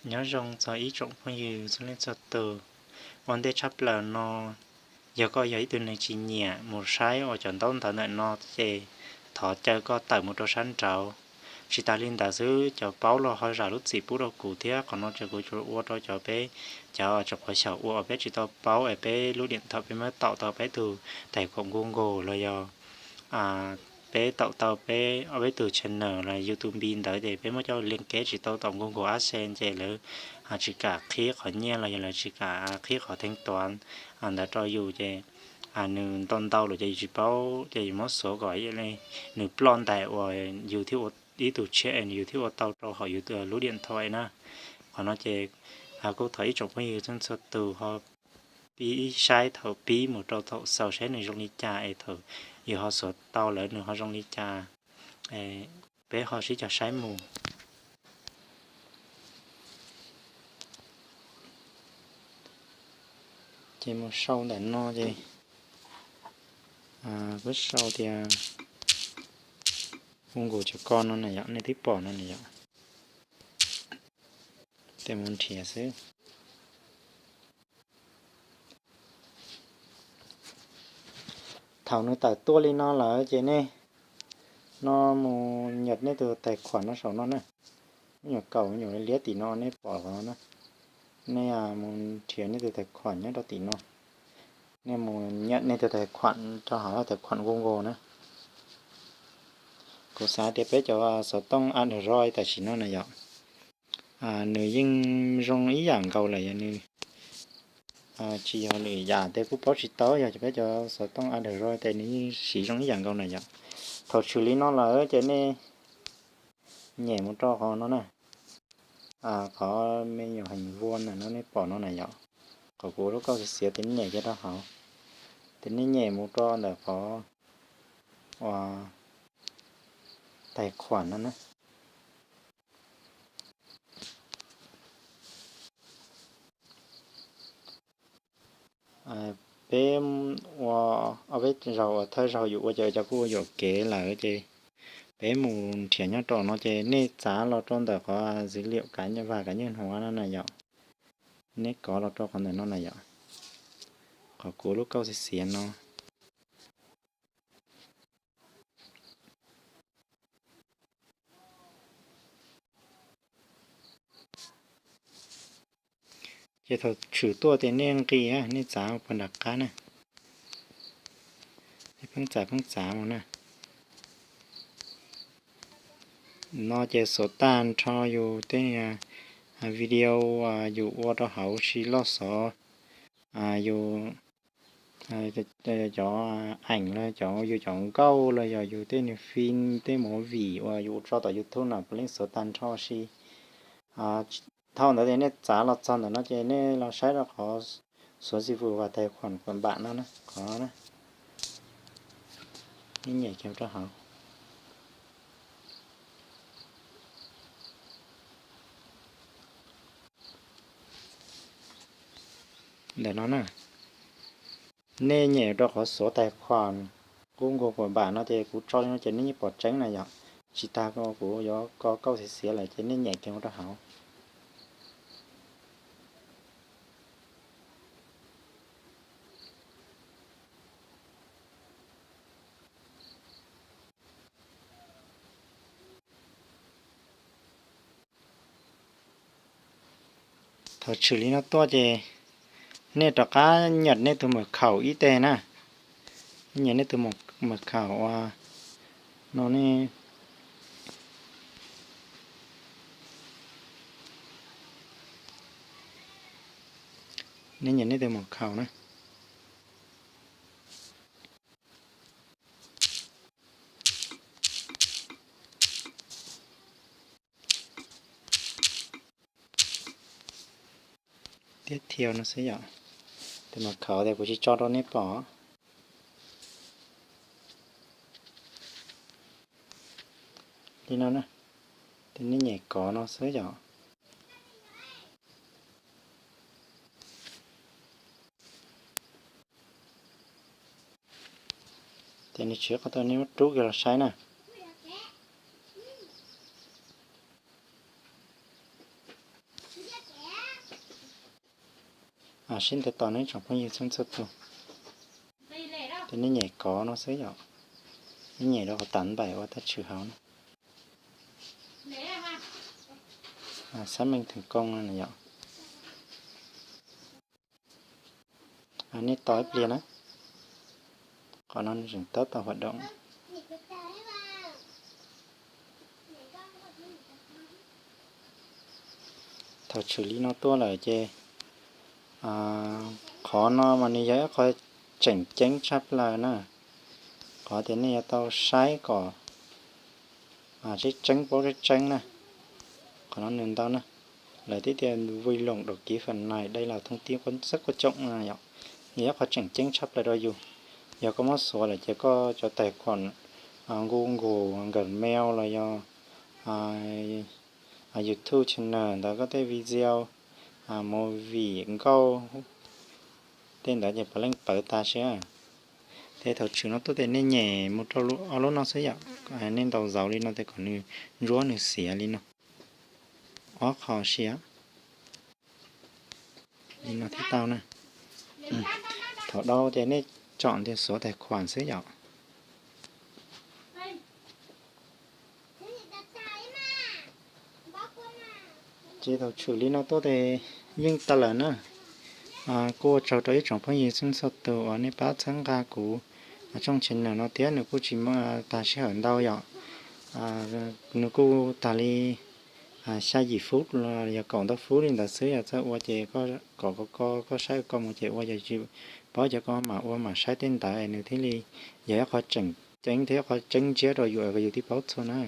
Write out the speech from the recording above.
Nyob zoo txog ib tsoom phooj ywg txhua leej txhua tus. Ua ntej tshaj plaws no, yog koj yog ib tug neeg tsis nyiam mus saib ua cov ntaub ntawv ntawm no ces thov caw koj tawm mus rau sab nraud. Tsis tas li ntawd xwb, cov paub los ho zam lub txim pub rau kuv thiab. Qhov no ces kuv tsuas ua rau cov peb, cov tsoom qhuav xyaum ua peb tsis tau paub es peb lub diam thaum peb muab taum tau peb tug tais khuam Google los yog peb taum tau peb ob peb tug channel los YouTube ntawd ces peb muab coj lia kev tsis tau taum Google AdSense ces lawv tsis kam qhib qhov nyiaj los yog lawv tsis kam qhib qhov theej tuav ntawd rau yus ces nws ntau ntau lawm ces yus tsis paub ces yus muab xuav kom nws ploj ntais uas yus thiaj ua ib tug tshiab es yus thiaj ua tau rau hauv yus lub diam thaum na. Qhov no ces kuj thov ib tsoom phooj ywg txhua tus ho pib saib thaum pib mus rau thaum xaus saib nws zoo li cas es thaum yus ho xuav tau lawm nws ho zoo li cas, peb ho sib cog saib mus. Ces mus sau ntawm no ces kuv sau tias Google cov ko no na yom, nej twb pom no na yom. Ces mus nrhiav xwb. Thaum nws tawm tuaj li no lawm ces nej no mus nyam nej tus tais khuam no saum no na. Me nyuam kaum me nyuam liab tim no nej pom no na. Nej mus nrhiav nej tus tais khuam nyob rau tim no. Nej mus nyam nej tus tais khuam rau hauv tais khuam Google na. Kuv xav tias peb cov xov tooj Android tam sim no na yom, nws yeej zoo ib yam nkaus lawm yog nws tsis yog lwm yam tej kuj paub tsis tau, yog peb cov xov tooj Android tes nws yeej siv zoo ib yam nkaus na yom. Thaum tshwm li no lawm ces nej nyem mus rau qhov no na, qhov me nyuam heev vuas na no nej pom no na yom. Qhov kuv lub kauj xiav xiav ces nej nyem kiag rau hauv, ces nej nyem mus rau ntawm qhov uas tais khuam no na. Peb ua ob peb zaug uas thawj zaug yus ua ces cov kuj ua yuam kev lawm ces peb mus nrhiav nyob rau no ces nej txav los rau ntawm qhov dữ liệu cá nhân và cá nhân hóa no na yom. Nej kov los rau qhov ntawm no na yom, qhov kuv lub kauj xiav xiav no. Ces thaum tshwm tuaj ces nej nqis, nej txav puag nram qab na, nej pheej txav pheej txav mus na. No ces xuav tag nrho yus tej video yus ua rau hauv si loj xov, yus cov ees los cov yus cov nkauj los yog yus tej nws fim tej movie uas yus ua tso tom YouTube no puav leej xuav tag nrho si. Thaum ntawd ces nej txav los txog ntawm no ces nej los saib rau qhov xuav xi vwm vas tais khuam kuam npam no na, qhov no na, nej nyem kiag rau hauv. Ntawm no na, nej nyem rau qhov xuav tais khuam Google kuam npam no ces kuv tso li no ces nej yeej pom tseeb na yom. Tsis tas kuv yuav ko kauj xiav xiav lawm ces nej nyem kiag mus rau hauv. Thaum tshwm li no tuaj ces nej rov qab nyam nej tus mật khẩu ib teg na. Nej nyam nej tus mật khẩu uas no ne, nej nyam nej tus mật khẩu na. Tiab thiau no xwb yom. Tus mật khẩu tias kuv tsis tso rau nej pom. Li no na, ces nej nyem kov no xwb yom. Ces nws tsis qhov tau, nej muab rub kiag los saib na. Sib ntev tos nawb tsoom phooj ywg txhua txhua tus. Ces nej nyem kov no xwb yom. Nej nyem rau qhov tas npaim ua tab tshwm hauv na. Xab meej theem koob no yom. Nej tos ib pliag na. Qhov no nws tseem tab tom huam doom. Thaum tshwm li no tuaj lawm ces qhov no mas nws yog ib qho tseem ceeb tshaj plaws na. Qhov tias nej yuav tau saib kom tseeb tseeb paub tseeb tseeb na. Qhov no nws ntau na. Lawv twb tias vui lòng đọc ký phần này, đây là thông tin rất quan trọng no yom. Nws yog ib qho tseem ceeb tshaj plaws rau yus. Yog koj muab xuav lawm ces koj cov tài khoản Google, Gmail los yog YouTube channel ntawd koj tej video, movie, nkauj, tej ntawd ces puav leej pawv tas siab. Ces thaum tshwm no tuaj ces nej nyem mus rau ob lub no xwb yom. Nej ntaus zaus li no ces kom nws ntsuab nws xiav li no. Ob qho siab li no thiaj tau na. Thaum dhau ces nej chọn tias số tài khoản xwb yom. Ces thaum tshwm li no tuaj ces yeej tag lawm na. Kuj ua tsaug rau ib tsoom phooj ywg txhua txhua tus uas nej pab txhawb nqa kuv tshooj channel no thiab, nws kuj tsis muaj tag sij hawm ntau yom. Nws kuj tag li xya yim fub los yog kaum ntau fub li ntawd xwb, yog txawj ua ces kom koj saib koj mus ces ua, yog tsis paub ces koj mam ua mam saib tej ntawd nws thiaj li yog ib qho tseem ceeb thiab ib qho tseeb ntsiab rau yus, yus thiaj paub txhua na.